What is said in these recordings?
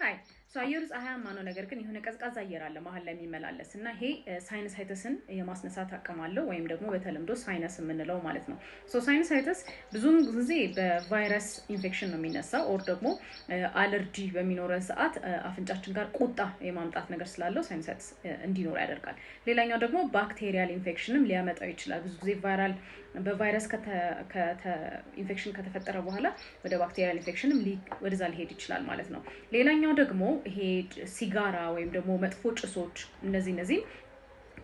Hi, so አየሩ ፀሐያማ ነው፣ ነገር ግን የሆነ ቀዝቃዛ አየር አለ መሀል ላይ የሚመላለስ እና ይሄ sinusitis ን የማስነሳት አቅም አለው ወይም ደግሞ በተለምዶ sinus የምንለው ማለት ነው። So sinusitis ብዙውን ጊዜ በቫይረስ ኢንፌክሽን ነው የሚነሳው or ደግሞ አለርጂ በሚኖረን ሰዓት አፍንጫችን ጋር ቁጣ የማምጣት ነገር ስላለው sinusitis እንዲኖር ያደርጋል። ሌላኛው ደግሞ bacterial infection ም ሊያመጣው ይችላል። ብዙ ጊዜ viral በቫይረስ ኢንፌክሽን ከተፈጠረ በኋላ ወደ bacterial infection ም ወደዛ ሊሄድ ይችላል ማለት ነው። ሌላኛው ደግሞ ይሄ ሲጋራ ወይም ደግሞ መጥፎ ጭሶች እነዚህ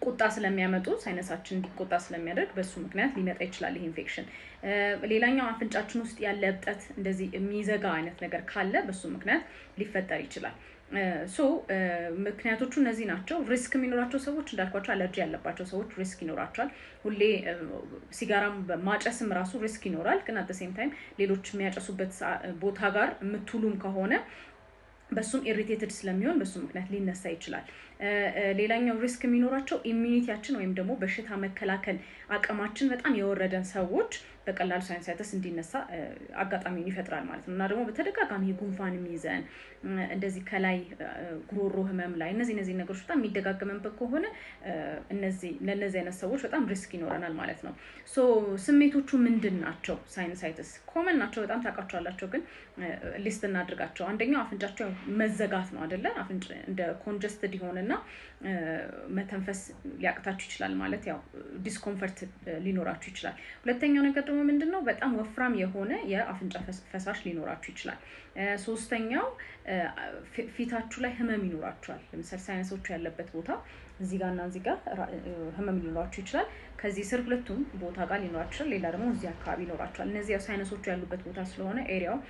ቁጣ ስለሚያመጡ፣ sinus ኣችን እንዲቆጣ ስለሚያደርግ በሱ ምክንያት ሊመጣ ይችላል ይሄ ኢንፌክሽን። ሌላኛው አፍንጫችን ውስጥ ያለ እብጠት፣ እንደዚህ የሚዘጋ አይነት ነገር ካለ በሱ ምክንያት ሊፈጠር ይችላል። So ምክንያቶቹ እነዚህ ናቸው። Risk የሚኖራቸው ሰዎች እንዳልኳቸው አለርጂ ያለባቸው ሰዎች risk ይኖራቸዋል። ሁሌ ሲጋራም ማጨስም ራሱ risk ይኖራል። ግን at same time ሌሎች የሚያጨሱበት ቦታ ጋር የምትውሉም ከሆነ በሱም irritated ስለሚሆን በሱ ምክንያት ሊነሳ ይችላል። ሌላኛው risk የሚኖራቸው immunity ያችን ወይም ደግሞ በሽታ መከላከል አቅማችን በጣም የወረደን ሰዎች በቀላሉ sinusitis እንዲነሳ አጋጣሚውን ይፈጥራል ማለት ነው። እና ደግሞ በተደጋጋሚ ጉንፋን የሚይዘን፣ እንደዚህ ከላይ ጉሮሮ ህመም ላይ እነዚህ ነገሮች በጣም የሚደጋገምበት ከሆነ እነዚህ ለእነዚህ አይነት ሰዎች በጣም risk ይኖረናል ማለት ነው። So ስሜቶቹ ምንድን ናቸው? Sinusitis common ናቸው፣ በጣም ታውቃቸዋላቸው፣ ግን list እናድርጋቸው። አንደኛው አፍንጫቸው መዘጋት ነው አደለ? አፍንጫ እንደ congested ይሆንና መተንፈስ ሊያቅታችሁ ይችላል። ማለት ያው discomfort ሊኖራችሁ ይችላል። ሁለተኛው ነገር ደግሞ ምንድን ነው? በጣም ወፍራም የሆነ የአፍንጫ ፈሳሽ ሊኖራችሁ ይችላል። ሶስተኛው ፊታችሁ ላይ ህመም ይኖራችኋል። ለምሳሌ sinus ኦቹ ያለበት ቦታ እዚህ ጋር እና እዚህ ጋር ህመም ሊኖራችሁ ይችላል። ከዚህ ስር ሁለቱም ቦታ ጋር ሊኖራችሁ ይችላል። ሌላ ደግሞ እዚህ አካባቢ ይኖራችኋል። እነዚህ ያው sinus ኦቹ ያሉበት ቦታ ስለሆነ area ው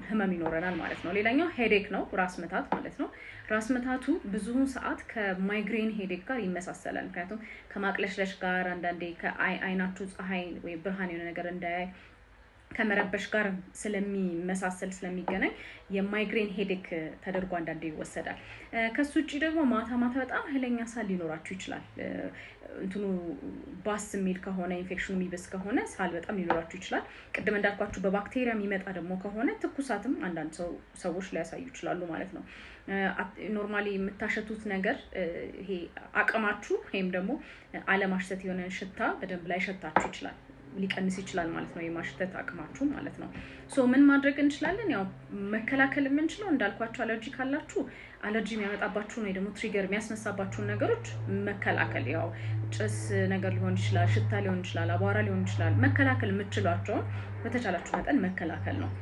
ህመም ይኖረናል ማለት ነው። ሌላኛው headache ነው፣ ራስ ምታት ማለት ነው። ራስ ምታቱ ብዙውን ሰዓት ከ migraine headache ጋር ይመሳሰላል። ምክንያቱም ከማቅለሽለሽ ጋር፣ አንዳንዴ ከአይናችሁ ፀሐይ ወይ ብርሃን የሆነ ነገር እንዳያይ ከመረበሽ ጋር ስለሚመሳሰል፣ ስለሚገናኝ የ migraine headache ተደርጎ አንዳንዴ ይወሰዳል። ከሱ ውጭ ደግሞ ማታ ማታ በጣም ኃይለኛ ሳል ሊኖራችሁ ይችላል። እንትኑ ባስ የሚል ከሆነ፣ ኢንፌክሽኑ የሚብስ ከሆነ ሳል በጣም ሊኖራችሁ ይችላል። ቅድም እንዳልኳችሁ በባክቴሪያ የሚመጣ ደግሞ ከሆነ ትኩሳትም አንዳንድ ሰዎች ሊያሳዩ ይችላሉ ማለት ነው። Normally የምታሸቱት ነገር ይሄ አቅማችሁ ወይም ደግሞ አለማሽተት፣ የሆነ ሽታ በደንብ ላይሸታችሁ ይችላል፣ ሊቀንስ ይችላል ማለት ነው፣ የማሽተት አቅማችሁ ማለት ነው። So ምን ማድረግ እንችላለን? ያው መከላከል የምንችለው እንዳልኳችሁ አለርጂ ካላችሁ አለርጂ የሚያመጣባችሁን ወይ ደግሞ trigger የሚያስነሳባችሁን ነገሮች መከላከል፣ ያው ጭስ ነገር ሊሆን ይችላል፣ ሽታ ሊሆን ይችላል፣ አቧራ ሊሆን ይችላል። መከላከል የምትችሏቸውን በተቻላችሁ መጠን መከላከል ነው።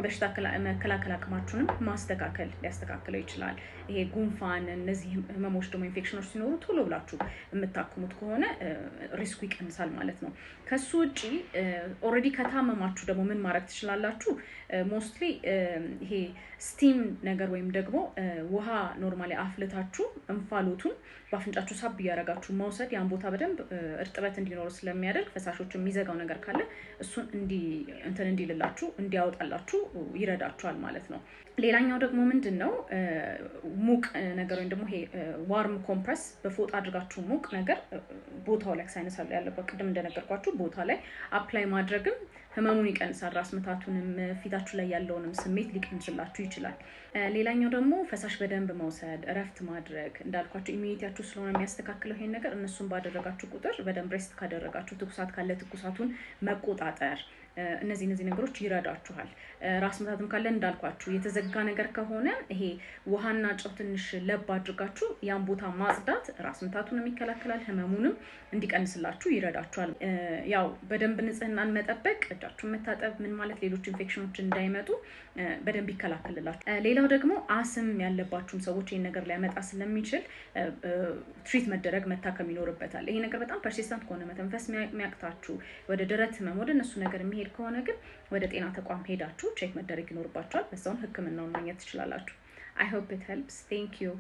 በሽታ መከላከል አቅማችሁንም ማስተካከል ሊያስተካክለው ይችላል። ይሄ ጉንፋን፣ እነዚህ ህመሞች ደግሞ ኢንፌክሽኖች ሲኖሩ ቶሎ ብላችሁ የምታክሙት ከሆነ risk ኡ ይቀንሳል ማለት ነው። ከሱ ውጭ already ከታመማችሁ ደግሞ ምን ማድረግ ትችላላችሁ? Mostly ይሄ steam ነገር ወይም ደግሞ ውሃ normally አፍልታችሁ እንፋሎቱን በአፍንጫችሁ ሳብ እያደረጋችሁ መውሰድ ያን ቦታ በደንብ እርጥበት እንዲኖረው ስለሚያደርግ ፈሳሾች የሚዘጋው ነገር ካለ እሱን እንትን እንዲልላችሁ፣ እንዲያወጣላችሁ ይረዳችኋል ማለት ነው። ሌላኛው ደግሞ ምንድን ነው? ሙቅ ነገር ወይም ደግሞ ይሄ warm compress በፎጣ አድርጋችሁ ሙቅ ነገር ቦታው ላይ፣ sinus ያለበት ቅድም እንደነገርኳችሁ ቦታ ላይ apply ማድረግም ህመሙን ይቀንሳል። ራስ ምታቱንም ፊታችሁ ላይ ያለውንም ስሜት ሊቀንስላችሁ ይችላል። ሌላኛው ደግሞ ፈሳሽ በደንብ መውሰድ፣ እረፍት ማድረግ፣ እንዳልኳችሁ immunity ያችሁ ስለሆነ የሚያስተካክለው ይሄን ነገር እነሱን ባደረጋችሁ ቁጥር፣ በደንብ rest ካደረጋችሁ፣ ትኩሳት ካለ ትኩሳቱን መቆጣጠር፣ እነዚህ ነገሮች ይረዳችኋል። ራስ ምታትም ካለ እንዳልኳችሁ የተዘጋ ነገር ከሆነ ይሄ ውሃና ጨው ትንሽ ለብ አድርጋችሁ ያን ቦታ ማጽዳት ራስ ምታቱንም ይከላከላል፣ ህመሙንም እንዲቀንስላችሁ ይረዳችኋል። ያው በደንብ ንጽህናን መጠበቅ፣ እጃችሁን መታጠብ ምን ማለት ሌሎች ኢንፌክሽኖች እንዳይመጡ በደንብ ይከላከልላችሁ። ሌላው ደግሞ አስም ያለባችሁም ሰዎች ይህን ነገር ሊያመጣ ስለሚችል treat መደረግ፣ መታከም ይኖርበታል። ይሄ ነገር በጣም persistent ከሆነ፣ መተንፈስ የሚያቅታችሁ፣ ወደ ደረት ህመም ወደ እነሱ ነገር የሚሄድ ከሆነ ግን ወደ ጤና ተቋም ሄዳችሁ check መደረግ ይኖርባችኋል። በዛውም ህክምናውን ማግኘት ትችላላችሁ። I hope it helps. Thank you.